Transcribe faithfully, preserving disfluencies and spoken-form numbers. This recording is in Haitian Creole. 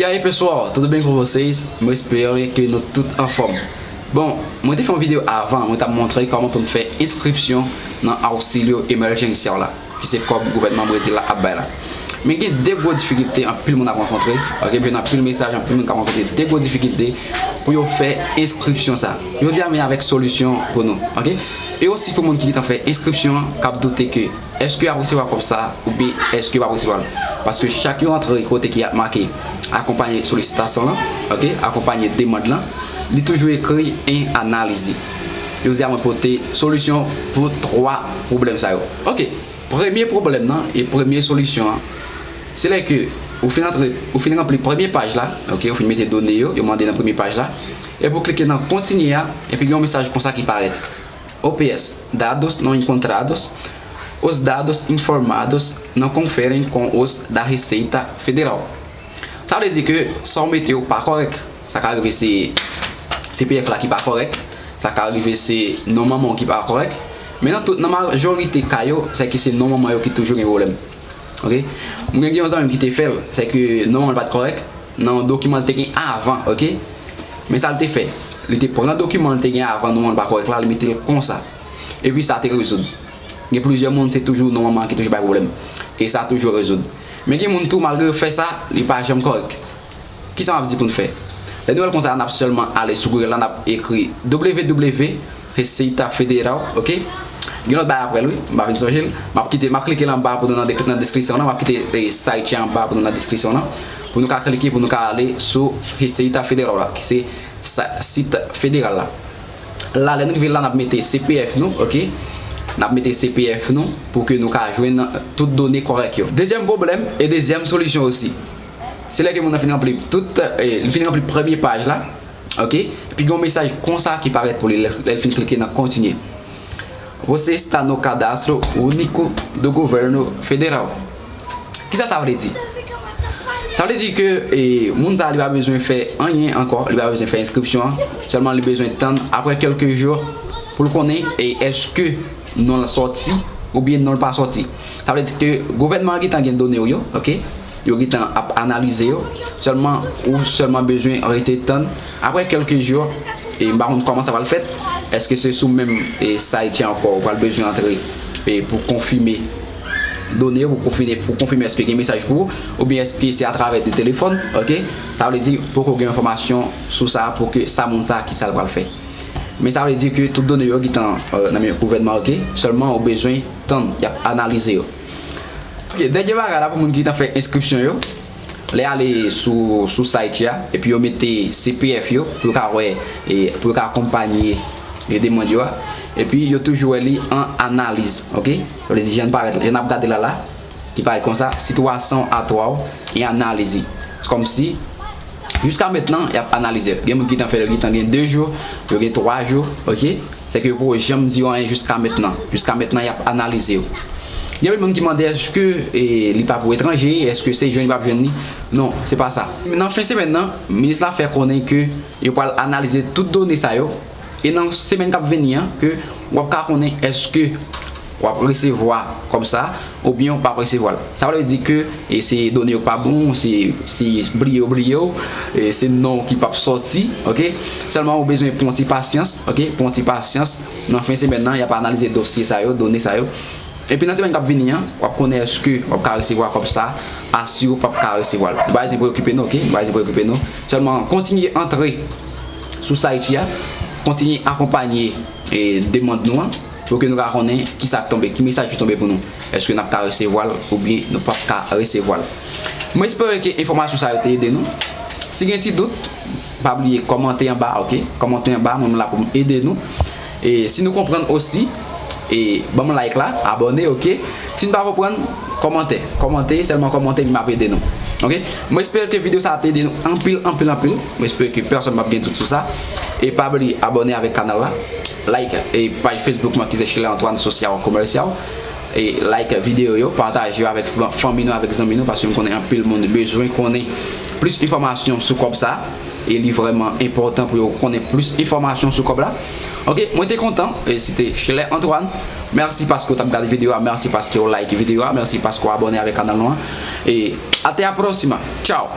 E aí, pessoal, tudo bem com vocês? Mwen espere ke nou tout anfòm. Bon, mwen te fè yon videyo avan, mwen t ap montre kòman pou n fè enskripsyon nan Auxílio Emergencial la, ki se kòb gouvènman Brezil la ap bay la. Men gen de gwo difikilte anpil moun ap rankontre. Ok, m jwenn anpil mesaj, anpil moun k ap rankontre de gwo difikilte pou yo fè enskripsyon sa. Jodi a, m vin avèk solisyon pou nou. Ok? E osi pou moun ki gentan fè enskripsyon an, k ap doute ke èske y ap resevwa kòb sa oubyen èske yo p ap resevwa l. Paske chak yon antre kote ki ap make akonpanye solisitasyon lan, ok, akonpanye demann lan, li toujou ekri en analize. Jodi a, mwen pote solisyon pou twa pwoblèm sa yo. Ok, premye pwoblèm nan e premye solisyon an, se lè ke ou fin antre, ou fin ranpli premye paj la, ok, ou fin mete done yo, yo mande nan premye paj la, epi ou klike nan kontinye a, epi gen yon mesaj konsa ki parèt. O P S, dados não encontrados, os dados informados não conferem com os da Receita Federal. Sa vle di ke sa w mete yo pa kòrèk. Sa ka rive se C P F la ki pa kòrèk, sa ka rive se non manman w ki pa kòrèk, men nan tout, nan majorite ka yo, se ke se non manman yo ki toujou gen pwoblèm. Ok? Mwen gen yon zanmi m ki te fè l, se ke non manman l pa t kòrèk nan yon dokiman l te gen avan, ok? Men sa l te fè, li te pran dokiman l te gen avan non manman l pa kòrèk la, li mete l konsa. Epi sa te rezoud. Gen plizyè moun, se toujou non manman ki toujou bay pwoblèm. E sa toujou rezoud. Men gen moun tou, malgre yo fè sa, li pa janm kòrèk. Kisa m ap di pou n fè? Lè nou wè l konsa, n ap sèlman ale sou Google la, n ap ekri W W W Receita Federal, ok? Gen lòt bagay apre l, wi, m pa vin sonje l. M ap kite, m ap klike l anba pou nou nan dek-, nan deskripsyon lan, m ap kite, eh, site an anba pou nou nan deskripsyon lan, pou nou ka klike, pou nou ka ale sou Receita Federal la, ki se sa, sit federal la. La, lè nou rive la, n ap mete C P F nou, ok? N ap mete C P F nou pou ke nou ka jwenn tout done kòrèk yo. Dezyèm pwoblèm e dezyèm solisyon osi. Se lè ke moun nan fin ranpli tout, eh, li fin ranpli premye paj la, ok? Epi gen yon mesaj konsa ki parèt pou li lè, lè l fin klike nan kontinye. Você está no cadastro único do governo federal. Kisa sa vle di? Sa vle di ke, eh, moun sa a, li pa bezwen fè anyen ankò, li pa bezwen fè enskripsyon an, sèlman li bezwen tann apre kèlke jou pou l konnen, eh, èske non l sòti oubyen non l pa sòti. Sa vle di ke gouvènman an gentan gen done w yo, ok? Yo gentan ap analize yo. Sèlman, ou sèlman bezwen rete tann. Apre kèlke jou, e m pa konn kòman sa pral fèt. Èske se sou menm, e, site la ankò ou pral bezwen antre, e, pou konfime done yo, pou konfime, pou konfime èske gen mesaj pou ou, oubyen èske se atravè de telefòn, ok? Sa vle di, poko gen enfòmasyon sou sa pou ke sa moun sa ki sa l pral fè. Men sa vle di ke tout done yo gentan, eh, nan men gouvènman, ok? Sèlman ou bezwen tann, y ap analize yo. Ok, dènye bagay la pou moun ki gentan fè enskripsyon yo, lè y ale sou, sou site la, epi yo mete C P F yo, pou yo ka wè, e pou yo ka akonpanye, e demann yo a, epi yo toujou wè li an analiz, ok? Sa vle di, jan n parèt, jan n ap gade la la, ki parèt konsa, situação atual em análise. Se kòmsi, jiska mentnan, y ap analize l. Gen moun ki gentan fè l, gentan gen de jou, yo gen twa jou, ok? Se ke yo poko janm di yo anyen jiska mentnan. Jiska mentnan, y ap analize yo. Gen anpil moun ki mande, èske, e, li pa pou etranje, èske se jwenn li p ap jwenn li? Non, se pa sa. Nan fen semèn nan, minis la fè konnen ke yo pral analize tout done sa yo, e nan semèn k ap vini an, ke w ap ka konnen èske w ap resevwa kòb sa, oubyen w p ap resevwa l. Sa vle di ke, e, se done yo k pa bon, se, se bliye yo bliye w, e, se non w ki p ap sòti, ok? Sèlman ou bezwen pran yon ti pasyans, ok? Pran yon ti pasyans. Nan fen semèn nan, y ap analize dosye sa yo, done sa yo. Epi nan semèn k ap vini an, w ap konnen èske w ap ka resevwa kòb sa, a si w p ap ka resevwa l. Nou pa bezwen preokipe nou, ok? Nou pa bezwen preokipe nou. Sèlman kontinye antre sou site la, kontinye akonpanye, e, demann nou an, pou ke nou ka konnen kisa k tonbe, ki mesaj ki tonbe pou nou. Èske n ap ka resevwa l oubyen nou p ap ka resevwa l? Mwen espere ke enfòmasyon sa yo te ede nou. Si gen ti dout, pa bliye kòmante anba, ok? Kòmante anba, mwen la pou m ede nou. E si nou konprann osi, e ban m like la, abòne, ok? Si n pa konprann, kòmante. Kòmante, sèlman kòmante, epi m ap ede nou. Ok? Mwen espere ke videyo sa a te ede nou anpil, anpil, anpil. Mwen espere ke pèsonn p ap gen dout sou sa. E pa bliye abòne avèk kanal la. Like e paj Facebook mwen ki se Chilè Antoine Social Commercial. E like videyo yo, pataje yo avèk fan-, fanmi nou, avèk zanmi nou, paske m konnen anpil moun bezwen konnen plis enfòmasyon sou kòb sa. E li vrèman enpòtan pou yo konnen plis enfòmasyon sou kòb la. Ok, mwen te kontan, e se te Chilè Antoine. Mèsi paske w t ap gade videyo a, mèsi paske w like videyo a, mèsi paske w abòne avèk kanal nou an. E até a próxima. Tchao!